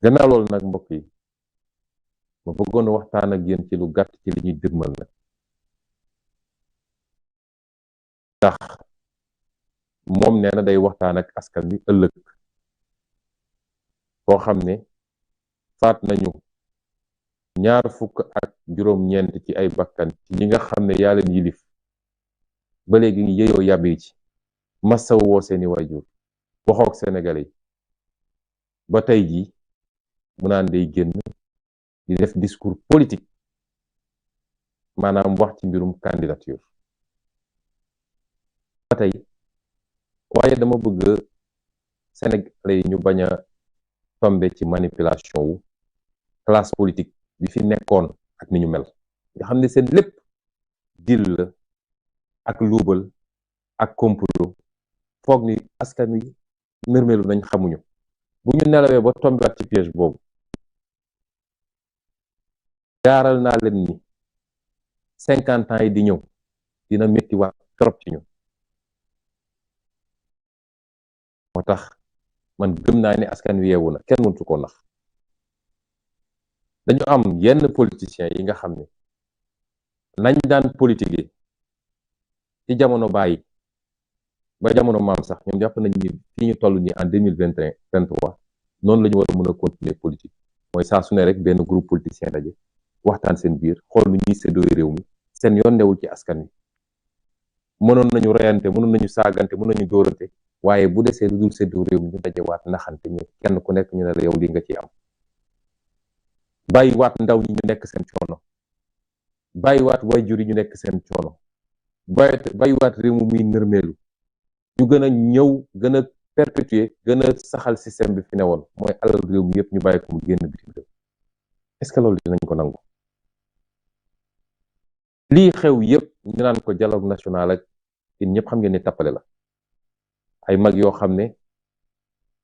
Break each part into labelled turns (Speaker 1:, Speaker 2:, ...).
Speaker 1: gannaaw loolu nag mbokk yi ma bëggoon waxtaan ak yéen ci lu gàtt ci li ñuy dëgmal nag ndax moom nee na day waxtaan ak askan wi ëllëg koo xam ne faat nañu ñaar fukk ak juróom-ñeent ci ay bakkan ci ñi nga xam ne yaa leen yilif ba léegi ngi yeyoo yàbbi ci massaw woo seeni waajur waxook Sénégalais yi ba tey jii mu naan day génn di def discours politique maanaam wax ci mbirum candidature ba tey waaye dama bëgg Sénégalais yi ñu bañ a tombe ci manipulation wu classe politique bi fi nekkoon ak ni ñu mel nga xam ne seen lépp dil la ak luubal ak complot foog ni askan wi nërmelu nañ xamuñu bu ñu nelawee ba tombewaat ci piège boobu jaaral naa leen ni 50 ans yi di ñëw dina métti waat trop ci ñu moo tax man gëm naa ni askan wi yeewu na kenn mëntu ko nax dañu am yenn politiciens yi nga xam ne nañ daan politiquer ci jamono bàyyi ba jamono maam sax ñoom jàpp nañ ni fii ñu toll nii en 2023 noonu la ñu war a mën a continuer politique mooy saa su ne rek benn groupe politicien daje waxtaan seen biir xool nu ñuy séddoo réew mi seen yoon newul ci askan wi mënoon nañu reyante mënoon nañu saagante mënoon nañu dóorante waaye bu desee lu dul séddoo réew mi ñu daje waat naxante ñu kenn ku nekk ñu ne la yow li nga ci am bàyyi waat ndaw ñi ñu nekk seen coono bàyyi waat waajur yi ñu nekk seen coono bàyyi waat réew mi muy nërmeelu ñu gën a ñëw gën a perpétuer gën a saxal système bi fi ne woon mooy alal réew mi yëpp ñu bàyyi ko mu génn bitim réew est-ce que loolu dinañ ko nangu lii xew yëpp ñu naan ko dialogue national ak yéen ñëpp xam ngeen ne tappale la ay mag yoo xam ne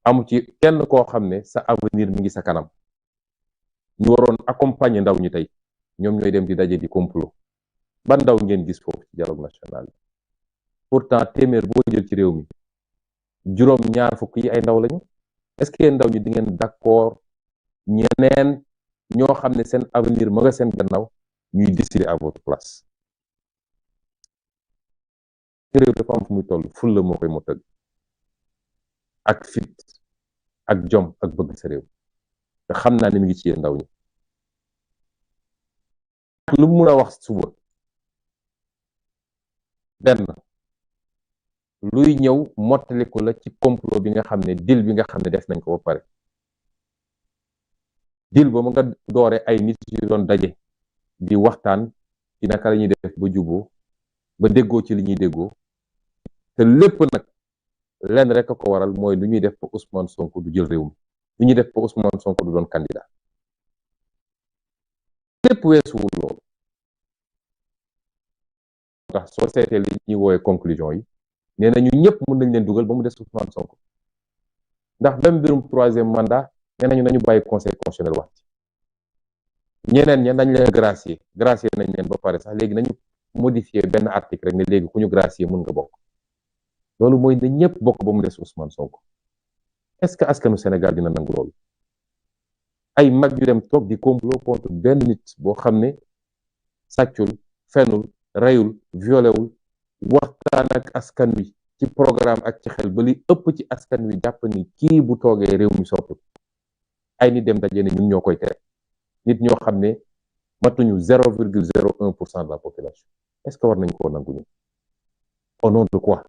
Speaker 1: amu ci kenn koo xam ne sa avenir mi ngi sa kanam ñu waroon accompagner ndaw ñi tey ñoom ñooy dem di daje di complot ban ndaw ngeen gis foofu ci dialogue national bi pourtant téeméer boo jël ci réew mi juróom ñaar fukk yi ay ndaw lañu est-ce que ndaw ñi di ngeen d'accord ñeneen ñoo xam ne seen avenir ma nga seen gannaaw ñuy décider à votre place réew dafa am fu muy toll fulla moo koy motal ak fit ak jom ak bëgg sa réew te xam naa ne mi ngi ci yéen ndaw ñi lu mu mun a wax suba benn luy ñëw mottaliku la ci complot bi nga xam ne deal bi nga xam ne def nañ ko ba pare deal ba mu nga doore ay nit yu doon daje di waxtaan ci naka la ñuy def ba juboo ba déggoo ci li ñuy déggoo te lépp nag lenn rek a ko waral mooy lu ñuy def ba Ousmane Sonko du jël réew mi lu ñuy def ba Ousmane Sonko du doon candidat lépp weesuwul loolu tax soo seetee li ñuy woowee conclusion yi nee na ñu ñëpp mën nañ leen dugal ba mu des Ousmane Sonko ndax même mbirum 3e mandat nee nañu nañu bàyyi conseil constitutionnel wax ci ñeneen ña nañ leen gracier nañ leen ba pare sax léegi nañu modifier benn article rek ne léegi ku ñu gracier mën nga bokk loolu mooy ne ñëpp bokk ba mu des Ousmane Sonko est-ce que askanu Sénégal dina nangu loolu ay mag yu dem toog di complot contre benn nit boo xam ne sàccul fenul reyul violewul waxtaan ak askan wi ci programme ak ci xel ba li ëpp ci askan wi jàpp ni kii bu toogee réew mi soppi ay nit dem daje ne ñun ñoo koy tere nit ñoo xam ne matuñu 0,01% de la population est-ce que war nañ koo nangu ñu au nom de quoi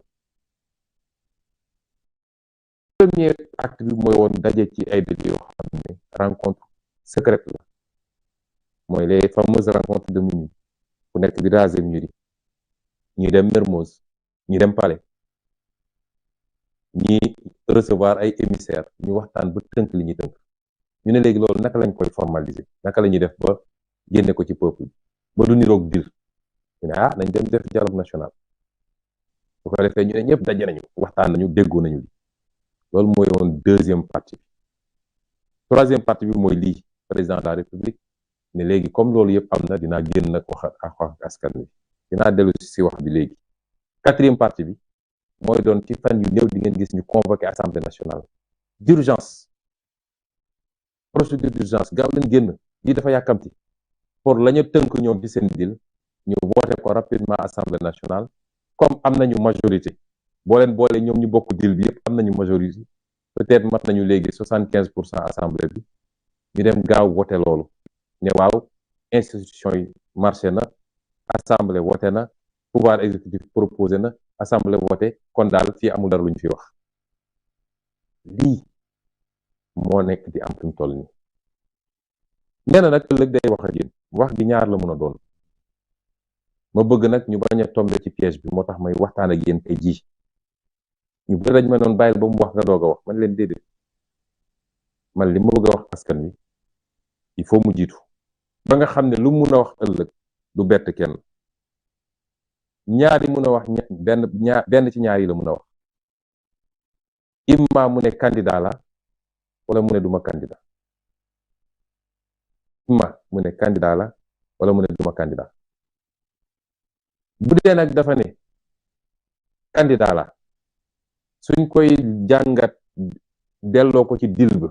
Speaker 1: premier acte bi mooy woon daje ci ay daje yoo xam ne rencontre secrète la mooy les fameuses rencontres de minuit ku nekk di raser mur yi ñi dem Mermoz ñi dem Palais ñi recevoir ay émissaires ñu waxtaan ba tënk li ñuy tënk ñu ne léegi loolu naka lañ koy formaliser naka la ñuy def ba génne ko ci peuple ba du niroog dir ñu ne nañ dem def dialogue national bu ko defee ñu ne ñëpp daje nañu waxtaan nañu déggoo nañu li loolu mooy woon deuxième partie bi troisième partie bi mooy lii président de la république ne léegi comme loolu yëpp am na dinaa génn nag wax ak askan wi dinaa dellu si wax bi léegi quatrième partie bi mooy doon ci fan yu néew di ngeen gis ñu convoqué assemblée nationale d'urgence procédure d'urgence gaaw leen génn lii dafa yàkkamti pour la ñu tënk ñoom ci seen deal ñu voté ko rapidement assemblée nationale comme am nañu majorité boo leen boole ñoom ñu bokk deal bi yëpp am nañu majorité peut-être mat nañu léegi 75% assemblée bi ñu dem gaaw voté loolu ne waaw institution yi marché na assemblée voté na pouvoir exécutif proposé na assemblée voté kon daal fii amul dara lu ñu fi wax lii moo nekk di am fi mu toll nii nee na nag ëllëg day wax ak yéen wax gi ñaar la mën a doon ma bëgg nag ñu bañ a tombé ci piège bi moo tax may waxtaan ak yéen tey jii ñu bëri dañ ma doon bàyyil ba mu wax nga doog a wax man leen déedéet man li ma bëgg a wax askan wi il faut mu jiitu ba nga xam ne lu mun a wax ëllëg du bett kenn ñaari mun a wax benn ci ñaar yi la mun a wax imma mu ne candidat la wala mu ne duma candidat imma mu ne candidat la wala mu ne duma candidat bu dee nag dafa ne candidat la suñ koy jàngat delloo ko ci dil ba